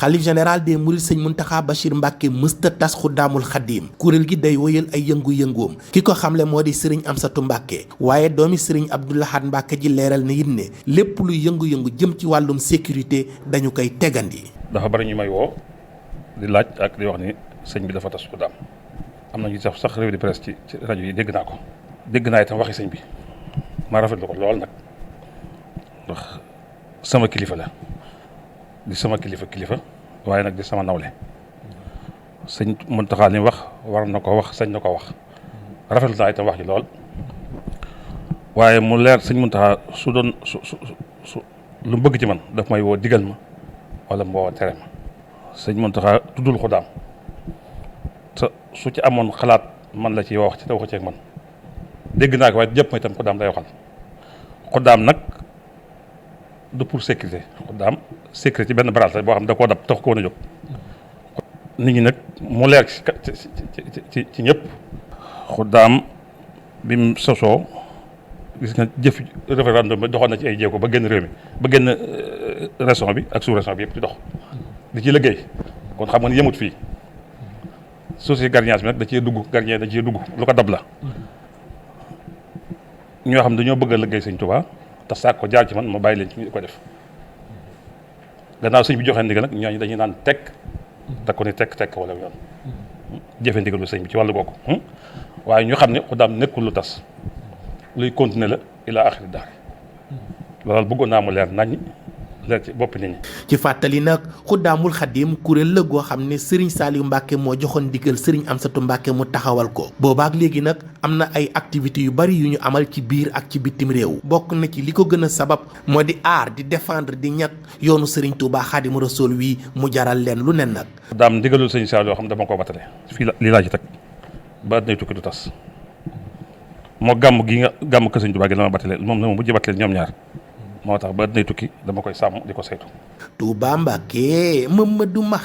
xalif général des mourides sëñ Muntaxa Bachir Mbàkke mësta tas Xuddaamul Xadim kuréel gi day wëyal ay yëngu-yëngoom ki ko xamle moo di sëriñ Amsatu Mbàkke waaye doomi sëriñ Abdou Lahad Mbàkke ji leeral na it ne lépp luy yëngu-yëngu jëm ci wàllum sécurité dañu koy tegandi. dafa bari ñu may woo di laaj ak di wax ni sëñ bi dafa tas Xuddaam am na ñu sax revue de presse ci rajo yi dégg naa ko dégg naa itam waxi sëñ bi ma rafetlu ko lool nag ndax sama kilifa la di sama kilifa waaye nag di sama nawle sëñ Muntaxa li wax war na ko wax sañ na ko wax rafetlu naa itam wax ji lool waaye mu leer sëñ Muntaxa su doon su lu mu bëgg ci man daf may woo digal ma wala mu woo tere ma sëñ Muntaxa tuddul Xuddaam te su ci amoon xalaat man la ci wax ci te waxu ceeg man dégg naa ko waaye jëpp ma itam Xuddaam lay waxal Xuddaam nag du pour sécurité Xuddaam sécurité ci benn baraas la boo xam da koo dab tax ko woon a jóg nit ñi nag mu leer ci ñëpp Xuddaam bi mu sosoo gis nga jëf référendum bi doxoon na ci ay jéego ba génn réew mi ba génn région bi ak sous-région bi yëpp di dox di ci liggéey kon xam nga ni yemut fii société gardiennage bi nag da cee dugg gardien da cee dugg lu ko dab la ñoo xam dañoo bëgg a liggéey sëñ Tuubaa te saak ko jaar ci man ma bàyyi leen ci ñu ko def gannaaw sëñ bi joxe ndigal nag ñooñu dañuy naan tekk te ko ni tekk wala yoon jëfe ndigalu sëñ bi ci wàllu googu waaye ñu xam ne Xuddaam nekkul lu tas luy continuer la ila axiri daari loolu bëggoon naa mu leer nañ leer ci bopp nit ñi. ci fàttali nag Xuddaamul Xadim kuréel la goo xam ne Serigne Saliou Mbacke moo joxoon ndigal Serigne Amsatu Mbacke mu taxawal ko boobaak léegi nag am na ay activités yu bari yu ñu amal ci biir ak ci bitim réew bokk na ci li ko gën a sabab moo di aar di défendre di ñag yoonu Serigne Touba Xaadimu Rasuul wi mu jaral leen lu nen nag. Xuddaam ndigalul Serigne Saliou yoo xam dama ko batale fii la lii laa ci teg ba nay tukki du tas moo gàmm gi nga gàmm kër Serigne Touba gi la ma batale moom la ma mujj batale ñoom ñaar. moo tax ba nay tukki dama koy sàmm di ko saytu. Touba Mbacke Mamadou Max